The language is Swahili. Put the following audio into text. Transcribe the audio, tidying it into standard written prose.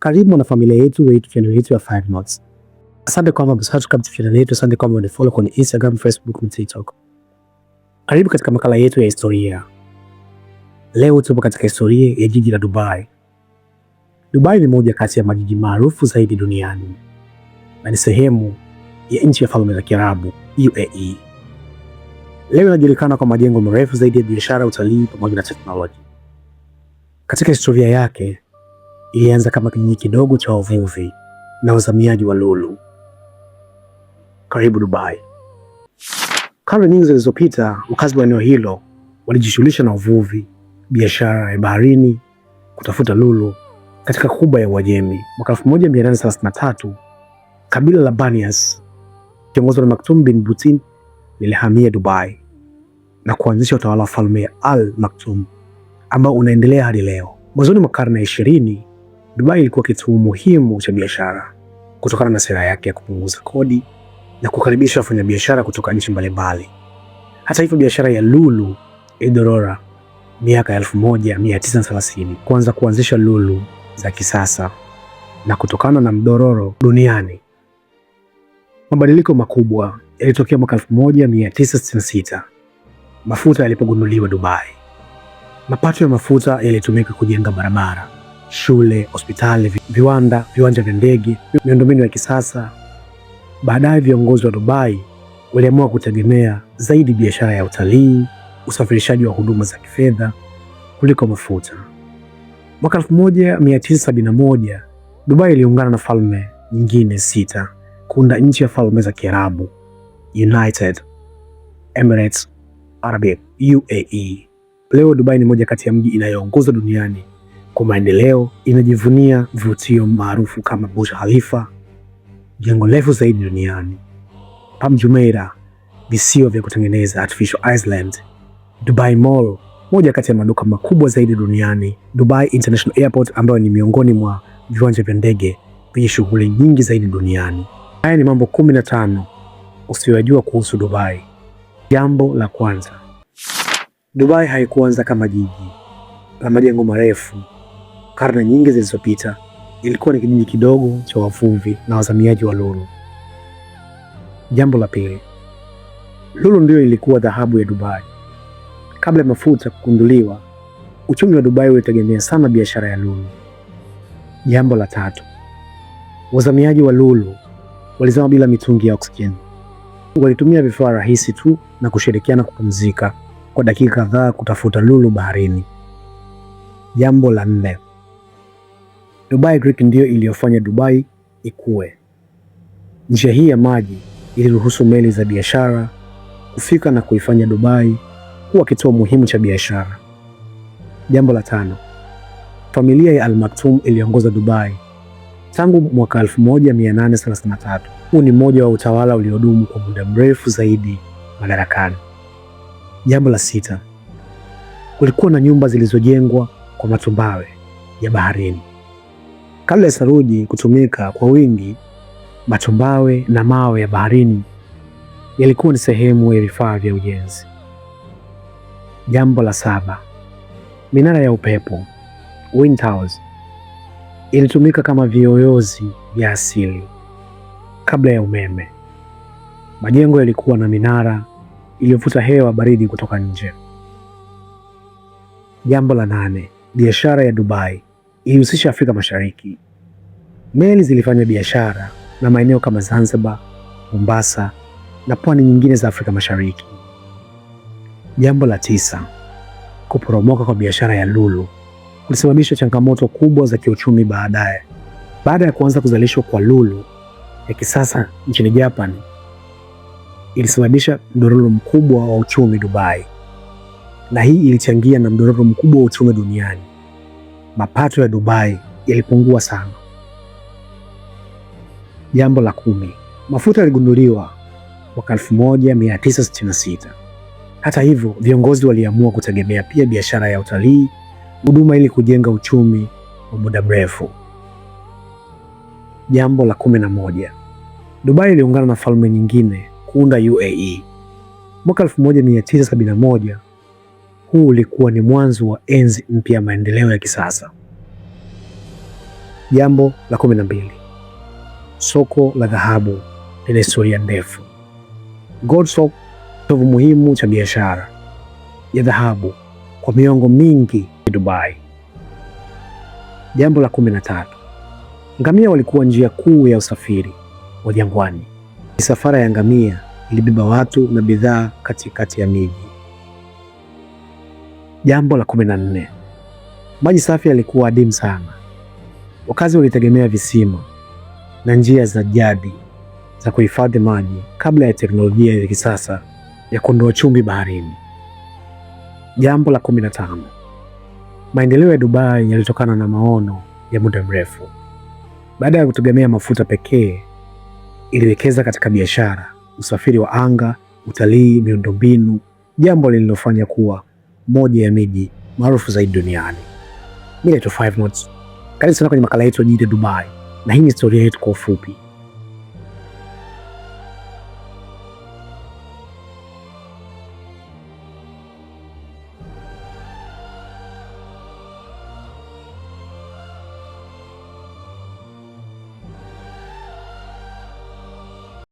Karibu na familia yetu wa YouTube channel yetu ya 5 Notes. Asante kwamba umesubscribe channel yetu, asante kwamba unifollow kwenye Instagram, Facebook na TikTok. Karibu katika makala yetu ya historia. Leo tupo katika historia ya jiji la Dubai. Dubai ni moja kati ya majiji maarufu zaidi duniani na ni sehemu ya nchi ya Falme za Kiarabu, UAE. Leo inajulikana kwa majengo marefu zaidi ya biashara, utalii pamoja na teknolojia. Katika historia yake ilianza kama kijiji kidogo cha wavuvi na wazamiaji wa lulu. Karibu Dubai. Karne nyingi zilizopita, wakazi wa eneo hilo walijishughulisha na uvuvi, biashara ya baharini, kutafuta lulu katika Ghuba ya Uajemi. Mwaka 1833 kabila la Banias kiongozwa na Maktoum bin Butin lilihamia Dubai na kuanzisha utawala wa falme ya Al Maktoum ambao unaendelea hadi leo. Mwanzoni mwa karne ya 20, Dubai ilikuwa kituo muhimu cha biashara kutokana na sera yake ya kupunguza kodi na kukaribisha wafanyabiashara kutoka nchi mbalimbali. Hata hivyo, biashara ya lulu ilidorora miaka ya 1930 kuanza kuanzisha lulu za kisasa na kutokana na mdororo duniani. Mabadiliko makubwa yalitokea mwaka 1966 mafuta yalipogunduliwa Dubai. Mapato ya mafuta yalitumika kujenga barabara, shule, hospitali, viwanda, viwanja vya ndege, miundombinu ya kisasa. Baadaye viongozi wa Dubai waliamua kutegemea zaidi biashara ya utalii, usafirishaji wa huduma za kifedha kuliko mafuta. Mwaka 1971 Dubai iliungana na falme nyingine 6 kuunda nchi ya falme za Kiarabu, United Emirates Arabic, UAE. Leo Dubai ni moja kati ya mji inayoongoza duniani kwa maendeleo. Inajivunia vivutio maarufu kama Burj Khalifa, jengo refu zaidi duniani, Palm Jumeirah, visiwa vya kutengeneza artificial island, Dubai Mall, moja kati ya maduka makubwa zaidi duniani, Dubai International Airport ambayo ni miongoni mwa viwanja vya ndege vyenye shughuli nyingi zaidi duniani. Haya ni mambo 15 usiyojua kuhusu Dubai. Jambo la kwanza, Dubai haikuanza kama jiji la majengo marefu. Karne nyingi zilizopita ilikuwa ni kijiji kidogo cha wavuvi na wazamiaji wa lulu. Jambo la pili, lulu ndiyo ilikuwa dhahabu ya Dubai. Kabla ya mafuta kugunduliwa, uchumi wa Dubai ulitegemea sana biashara ya lulu. Jambo la tatu, wazamiaji wa lulu walizama bila mitungi ya oksijeni. Walitumia vifaa rahisi tu na kushirikiana kupumzika kwa dakika kadhaa kutafuta lulu baharini. Jambo la nne, Dubai Creek ndiyo iliyofanya Dubai ikue. Njia hii ya maji iliruhusu meli za biashara kufika na kuifanya Dubai kuwa kituo muhimu cha biashara. Jambo la tano, familia ya Al Maktoum iliongoza Dubai tangu mwaka 1833. Huu ni mmoja wa utawala uliodumu kwa muda mrefu zaidi madarakani. Jambo la sita, kulikuwa na nyumba zilizojengwa kwa matumbawe ya baharini. Kabla ya saruji kutumika kwa wingi, matumbawe na mawe ya baharini yalikuwa ni sehemu ya vifaa vya ujenzi. Jambo la saba, minara ya upepo wind towers ilitumika kama viyoyozi vya asili kabla ya umeme. Majengo yalikuwa na minara iliyovuta hewa baridi kutoka nje. Jambo la nane, biashara ya Dubai ilihusisha Afrika Mashariki. Meli zilifanya biashara na maeneo kama Zanzibar, Mombasa na pwani nyingine za Afrika Mashariki. Jambo la tisa, kuporomoka kwa biashara ya lulu kulisababisha changamoto kubwa za kiuchumi baadaye. Baada ya kuanza kuzalishwa kwa lulu ya kisasa nchini Japan, ilisababisha mdororo mkubwa wa uchumi Dubai, na hii ilichangia na mdororo mkubwa wa uchumi duniani. Mapato ya Dubai yalipungua sana. Jambo la 10, mafuta yaligunduliwa mwaka 1966. Hata hivyo, viongozi waliamua kutegemea pia biashara ya utalii, huduma ili kujenga uchumi wa muda mrefu. Jambo la 11, Dubai iliungana na falme nyingine kuunda UAE mwaka 1971. Huu ulikuwa ni mwanzo wa enzi mpya ya maendeleo ya kisasa. Jambo la 12, soko la dhahabu lina historia ndefu. Gold Souk, kitovu muhimu cha biashara ya dhahabu kwa miongo mingi Dubai. Jambo la 13, ngamia walikuwa njia kuu ya usafiri wa jangwani. Misafara ya ngamia ilibeba watu na bidhaa katikati ya miji. Jambo la 14, maji safi yalikuwa adimu sana. Wakazi walitegemea visima na njia za jadi za kuhifadhi maji kabla ya teknolojia ya kisasa ya kuondoa chumvi baharini. Jambo la 15, maendeleo ya Dubai yalitokana na maono ya muda mrefu. Baada ya kutegemea mafuta pekee, iliwekeza katika biashara, usafiri wa anga, utalii, miundombinu, jambo lililofanya kuwa moja ya miji maarufu zaidi duniani. Mimi naitwa Five Notes. Karibu sana kwenye makala yetu ya jiji la Dubai, na hii ni historia yetu kwa ufupi.